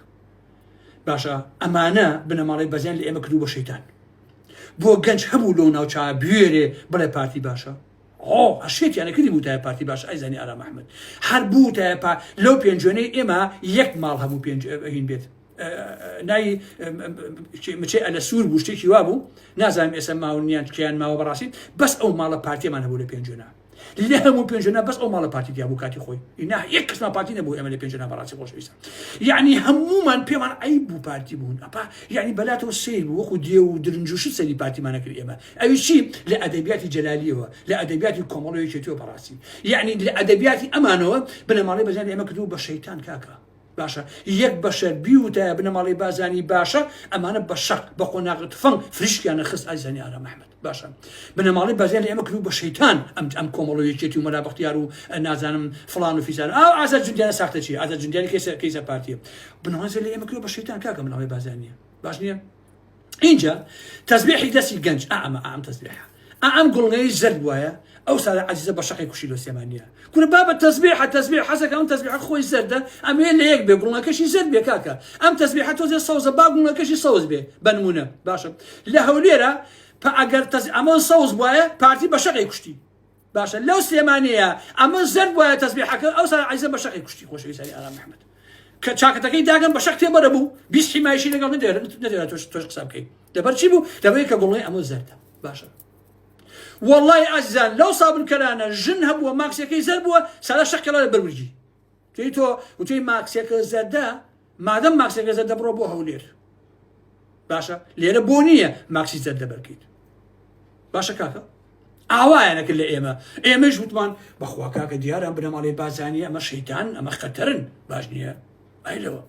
Speaker 1: باشە ئەمانە بنەماڵەی بەزیان لە ئێمە کردو بە شەیتان بۆ گەنج هەبوو لەو ناوچە بوێرێ بڵێ پارتی باشە ئۆ هەشێتیانە کردی بوتایە پارتی باش ئایزانی ئارام ئەحمد هەر بوتایە پا لەو پێنجوێنەی ئێمە یەک ماڵ هەبوو پێنج هین بێت ناوی مچێ ئەلە سوور بوو شتێکی وا بوو نازانم ئێستا ماونیان کیان ماوە بەڕاستی بەس ئەو ماڵە پارتیمان هەبوو لە پێنجوێنە لە هەموو پێنجوێنە بەس ئەو ماڵە پارتی تیا بوو کاتی خۆی نا یەک کەسمان پارتی نەبوو ئێمە لە پێنجوێنە بەڕاستی خۆشەویستە یعنی هەموومان پێمان عیب بوو پارتی بوون ئەپا یعنی بەلاتەوە سیر بوو وەکو دێ و درنج و شت سەری پارتیمانە کرد ئێمە ئەوی چی لە ئەدەبیاتی جەلالیەوە لە ئەدەبیاتی کۆمەڵی یەکێتیەوە بەڕاستی یعنی لە ئەدەبیاتی ئەمانەوە بنەماڵەی بەزانی ئێمە کردوو بە شەیتان کاکە باشە یەک بەشەر بیوتایە بنەماڵەی بازانی باشە ئەمانە بە شەق بە قۆناغ تفەنگ فریشکیانە خست ئازیزانی ئارام ئەحمد باشە بنەماڵەی بازیان لە ئێمە کردو بە شەیتان ئەم ئەم کۆمەڵ و یەکێتی و مەلا بەختیار و نازانم فڵان و فیزان ئاو ئازاد جوندیانە ساختە چی ئازاد جوندیانی کەیسە کەیسە پارتیە بنەماڵەی لە ئێمە کردو بە شەیتان کاکە بنەماڵەی بازانیە باش نییە ئینجا تەزبیحی دەستی گەنج ئەمە ئەم تەزبیحە ئەم گوڵنەی زەرد وایە ئەو سالە عەزیزە بە شەقی کوشی لۆ سلێمانیە کورە بابە تەزبیحە تەزبیح حەزەکە ئەم تەزبیحە خۆی زەردە ئەمێ لە یەک بێ گوڵنەکەشی زەرد بێ کاکە ئەم تەزبیحە تۆزێ سەوزە با گوڵنەکەشی سەوز بێ بەنمونە باشە لە هەولێرە ئەگەر تەز ئەمە سەوز وایە پارتی بە شەقی کوشتی باشە لەو سلێمانەیە ئەمە زەرد وایە تەزبیحەکە ئەو سالە عەزیزە بە شەقی کوشتی خۆشەویستانی ئارام محمد کە چاکەتەکەی داگەم بە شەق تێبەرە بوو 20 حیمایشی لەگەڵ نەدێرا تۆش تۆش قسە بکەیت لەبەر چی بوو لەبەر کە گوڵی ئەمە زەردە باشە والله ئازیزان لەو سابنکەرانە ژن هەبووە ماکسەکەی زەر بووە سالە شەق کەڵا لە بەرورگی توی تۆ وتوی ماکسەکە زەردە مادەم ماکسەکە زەردە بڕۆ بۆ هەولێر باشە لێرە بۆ نییە ماکسی زەرد لەبەرکەیت باشە کاکە ئاوایانە کرد لە ئێمە ئێمەش وتمان بەخوا کاکە دیارە بنەماڵەی بازانی ئەمە شەیتان ئەمە خەتەرن باش نییە ئەی لەوە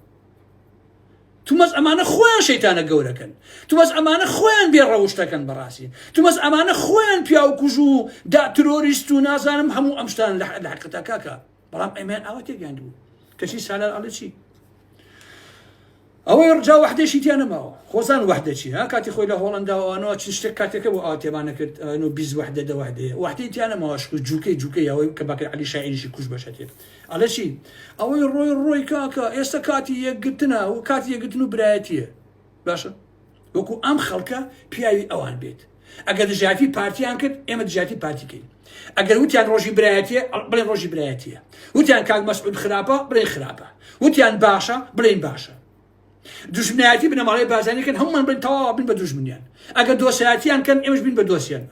Speaker 1: تومەز ئەمانە خۆیان شەیتانە گەورەکەن تومەز ئەمانە خۆیان بێ ڕەوشتەکەن بەڕاستی تومەز ئەمانە خۆیان پیاو کوژ و دا ترۆریست و نازانم هەموو ئەم شتان لە حقیقەتا کاکە بەڵام ئێمەیان ئاوا تێگەیاندبوو کەچی سالار ئەڵێ چی ئەوەی ڕجا وەحدەشی تیا نەماوە خۆزان وەحدە چی ها کاتی خۆی لە هۆڵندا ئەوانەوە چ شتێک کاتێکە بۆ ئاوا تێمان نەکرد نو 20 وەحدە دە وەحدەیە وەحدەی تیا نەماوە شکو جوکەی جوکەی ئەوەی کە باکر عەلی شاعیریشی کوش بەشەتێ ئەڵێ چی ئەوەی ڕۆی ڕۆی کاکە ئێستا کاتی یەکگرتنە و کاتی یەکگرتن و برایەتیە باشە وەکو ئەم خەڵکە پیاوی ئەوان بێت ئەگەر دژایەتی پارتیان کرد ئێمە دژایەتی پارتی کەین ئەگەر وتیان ڕۆژی برایەتیە بڵێن ڕۆژی برایەتیە وتیان کاک مەسعود خراپە بڵێن خراپە وتیان باشە بڵێن باشە دوژمنایەتی بنەماڵەی بارزانی کەن هەمومان بن تەواو بن بە دوژمنیان ئەگەر دۆسایەتیان کەن ئێمەش بین بە دۆسیان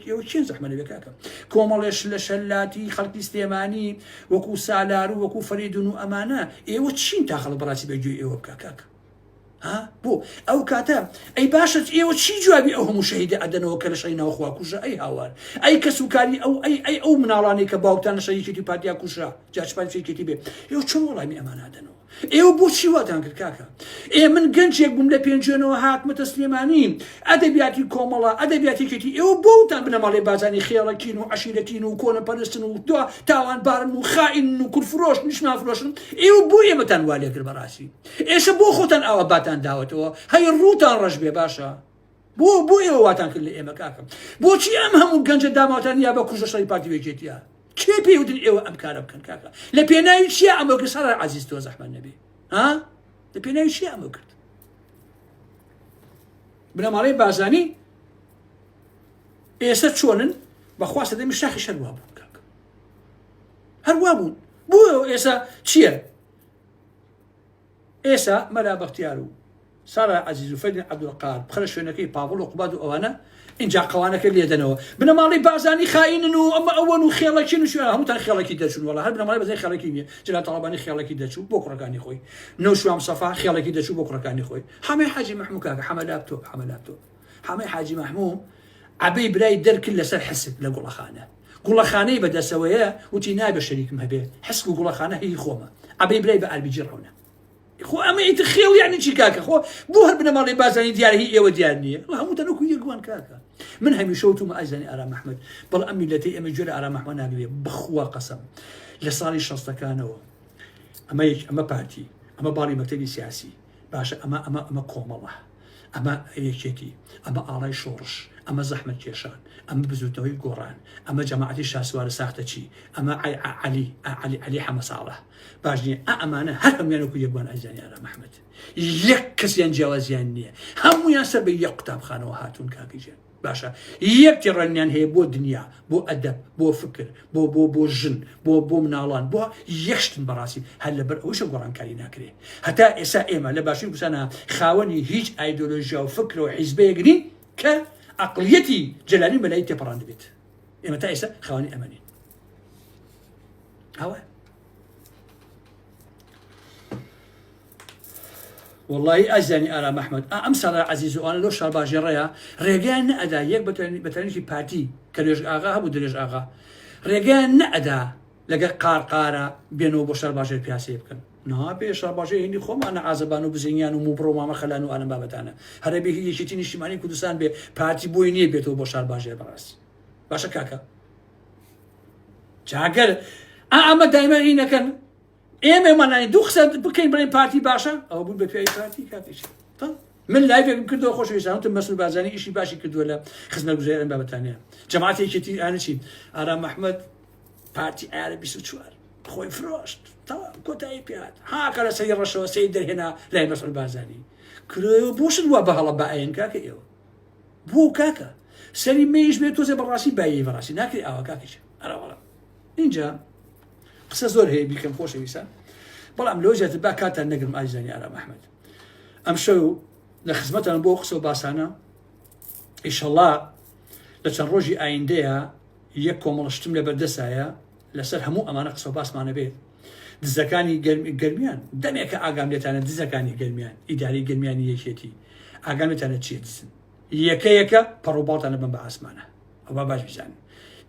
Speaker 1: ئێوە چێن زەحمە لەوێ کاکە کۆمەڵێش لە شەلاتی خەڵکی سلێمانی وەکو سالار و وەکو فەریدون و ئەمانە ئێوە چین تا خەڵک بەڕاستی بە گوێی ئێوە بکە کاکە ها بۆ ئەو کاتە ئەی باشە ئێوە چی جوابی ئەو هەموو شەهیدە ئەدەنەوە کە لە شەڕی ناوخوا کوژە ئەی هاوار ئەی کەس و کاری ئەو ئەی ئەی ئەو مناڵانەی کە باوکتان لە شەڕی یەکێتی پارتیا کوژرا جا چ پارتی یەکێتی بێ ئێوە چۆن وەڵامی ئەمانە ئەدەنەوە ئێوە بۆچی واتان کرد کاکە ئێ من گەنجێک بووم لە پێنجوێنەوە هاتمەتە سلێمانی ئەدەبیاتی کۆمەڵە ئەدەبیاتی یەکێتی ئێوە بۆتان بنەماڵەی بازانی خێڵەکین و عەشیرەتین و کۆنەپەرستن و دوا تاوانبارن و خائینن و کوردفرۆش نیشتمان فرۆشن ئێوە بۆ ئێمەتان وا لێکرد بەڕاستی ئێستا بۆ خۆتان ئاوا باتان داوەتەوە هەی ڕووتان ڕەش بێ باشە بۆ بۆ ئێوە واتان کرد لە ئێمە کاکەم بۆچی ئەم هەموو گەنجە داماوتان یا بە کوژە شەڕی پارتی وێکێتیە کێ پێی وتن ئێوە ئەم کارە بکەن کاکە لە پێناوی چیە ئەمە کرد سارا عەزیز تۆ زەحمەت نەبێ ها لە پێناوی چیە ئەمە کرد بنەماڵەی بازانی ئێستا چۆنن بەخوا سەدەمی شاخی شەر وا بوون کاکە هەر وا بوون بۆ ئێستا چییە ئێسا مەلا بەختیار و سارا عەزیز و فەرین عەبدولقار بخەرە شوێنەکەی پاڤڵ و قوباد و ئەوانە ئینجا قەوانەکە لێدەنەوە بنەماڵەی بارزانی خائینن و ئەمە ئەوەن و خێڵەکین و شوێن هەمووتان خێڵەکی دەرچوون وەڵا هەر بنەماڵەی بارزانی خێڵەکی نییە جەلال تاڵەبانی خێڵەکی دەرچوو بۆ کوڕەکانی خۆی نەوشیروان مستەفا خێڵەکی دەرچوو بۆ کوڕەکانی خۆی حەمەی حاجی مەحموو کاکە حەمە لاپتۆپ حەمە لاپتۆپ حەمەی حاجی مەحموو عەبەی برای دەرکرد لەسەر حسک لە گوڵەخانە گوڵەخانەی بەدەسەوەیە وتی نابێ شەریکم هەبێ حسک و گوڵەخانە هی خۆمە عەبەی برای بە ئاربیجی ڕەونە خۆ ئەمە ئیتر خێڵ یعنی چی کاکە خۆ بۆ هەر بنەماڵەی بازانی دیارە هی ئێوە دیار نییە هەمووتان وەکو یەکوان کاکە من هەمیشە وتومە ئازیزانی ئارام ئەحمەد بەڵ ئەم میلەتەی ئێمە گوێ لە ئارام ئەحمەد ناگرێ بەخوا قەسەم لە ساڵی شەستەکانەوە ئەمە یەک ئەمە پارتی ئەمە باڵی مەکتەبی سیاسی باشە ئەمە ئەمە ئەمە کۆمەڵە. ئەمە یەکێتی، ئەمە ئاڵای شۆڕش، ئەمە زەحمەتکێشان، ئەمە بزوتنەوەی گۆڕان، ئەمە جەماعەتی شاسوارە ساختەچی، ئەمە عەلی عەلی عەلی حەمە ساڵح. باش نییە ئا ئەمانە هەر هەمویان وەکو یەک بوون ئازیزانی ئارام ئەحمەد. یەک کەسیان جیاوازیان نییە. هەمویان سەر بە یەک قوتابخانەوە هاتوون کاکە گیان. باشە یەک تێڕوانینیان هەیە بۆ دنیا بۆ ئەدەب بۆ فکر بۆ بۆ بۆ ژن بۆ بۆ مناڵان بۆ یەک شتن بەڕاستی هەر لەبەر ئەوەشە گۆڕانکاری ناکرێ هەتا ئێستا ئێمە لە باشووری کوردستانە خاوەنی هیچ ئایدۆلۆژیا و فکر و حیزبەیەک نین کە عەقڵیەتی جەلالی مەلایی تێپەڕاندبێت ئێمە تا ئێستا خاوەنی ئەمە نین ئەوە وەڵایی ئازیزانی ئارام ئەحمەد ئا ئەم ساڵە عەزیز و ئەوانە لەو شارباژێڕەیا ڕێگەیان نەئەدا یەک بەتەنیشتی پارتی کە نوێژ ئاغا هەبوو درێژ ئاغا ڕێگەیان نەئەدا لەگەر قارقارە بێنەوە بۆ شارباژێر پیاسەیە بکەن نابێ شارباژێر هینی خۆمانە عازەبان و بزنیان و موبڕ و مامە خەلان و ئالەم بابەتانە هەرەبێ هی یەکێتی نیشتیمانی کوردستان بێ پارتی بۆی نییە بێتەوە بۆ شارباژێر بەڕاستی باشە کاکە جاگەر ئا ئەمە دایمە هی نەکەن ئێمە مانای دوو قسە بکەین بڵێن پارتی باشە ئەوە بوو بە پیاوی پارتی کاتێک من لایڤێکم کردەوە خۆشەویستان وتم مەسرور بارزانی ئیشی باشی کردووە لە خزمەتگوزاری ئەم بابەتانەیە جەماعەتی یەکێتی ئانە چی ئارام ئەحمەد پارتی ئارە 24 خۆی فرۆشت تەواو کۆتایی پێهات هاکە لە سەری ڕەشەوە سەی دەرهێنا لای مەسعود بارزانی کرۆ بۆشت وا بە هەڵە بەئەیەن کاکە ئێوە بۆ کاکە سەری مەیش بێت تۆزێ بەڕاستی بایی بەڕاستی ناکرێ ئاوا کاکەش ئەرەوەڵا اینجا قسە زۆر هەیە بیکەم خۆشەویستان بەڵام لەو زیاتر با کاتان نەگرم ئازیزانی ئارام ئەحمد ئەم شەو لە خزمەتان بۆ قسە و باسانە ئیشەڵا لە چەند ڕۆژی ئایندەیە یەک کۆمەڵە شتم لە بەردەسایە لەسەر هەموو ئەمانە قسە و باسمانە بێت دزەکانی گەرمیان دەمێکە ئاگام لێتانە دزەکانی گەرمیان ئیداری گەرمیانی یەکێتی ئاگام لێتانە چیە دزن یەکە یەکە پەڕوباڵتانە بم بە ئاسمانە ئەوە باش بزانن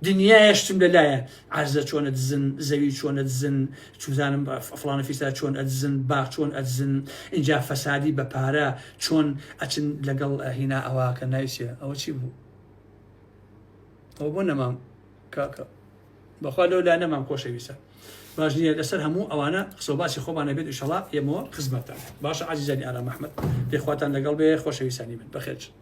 Speaker 1: دنیایە شتم لەلایە عەرزە چۆن ئەدزن زەوی چۆن ئەدزن چوزانم فڵانە فیسا چۆن ئەدزن باخ چۆن ئەدزن اینجا فەسادی بە پارە چۆن ئەچن لەگەڵ هینا ئەوە کە ناوی چیە ئەوە چی بوو ئەوە بۆ نەمام کاکە بەخوا لەو لا نەمام خۆشەویستە باش نییە لەسەر هەموو ئەوانە قسە و باسی خۆمانە بێت ئیشەڵا ئێمەوە خزمەتتان باشە عزیزانی ئارام ئەحمەد پێخواتان لەگەڵ بێ خۆشەویستانی من بەخێرچن.